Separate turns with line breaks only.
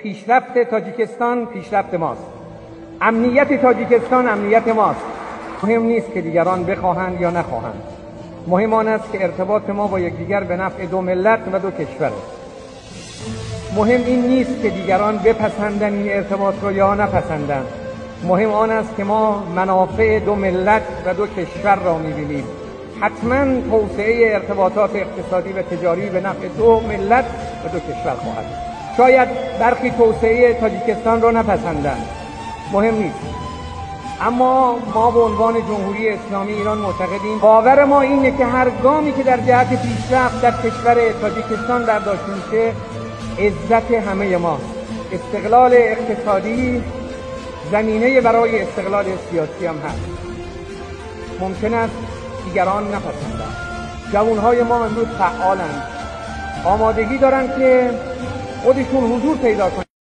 Пешрафти Тоҷикистон пешрафти мост. Амнияти Тоҷикистон амнияти мост. Муҳим нест, ки дигарон бихоҳанд ё нахоҳанд. Муҳим он аст, ки иртиботи мо бо якдигар ба нафъи ду миллат ва ду кишвар аст. Муҳим ин нест, ки дигарон бипасанданд ин иртиботро ё напасанданд. Муҳим он аст, ки мо манофеи ду миллат ва ду кишварро мебинем. Ҳатман тавсеаи иртибототи иқтисодӣ ва тиҷорӣ ба нафъи ду миллат ва ду кишвар хоҳад буд. Шояд бархе тавсеаи Тоҷикистонро напасанданд, муҳим нест, аммо мо ба унвони Ҷумҳурии Исломии Эрон муътақидем, бовари мо инаст, ки ҳар гоме ки дар ҷиҳати пешрафт дар кишвари Тоҷикистон бардошта мешавад, иззати ҳамаи мост. Истиқлоли иқтисодӣ замина барои истиқлоли сиёсӣ ҳам ҳаст. Мумкин аст дигарон напасанданд. Ҷавонҳои мо имрӯз фаъоланд, омодагӣ доранд, ки худашон ҳузур пайдо кунанд.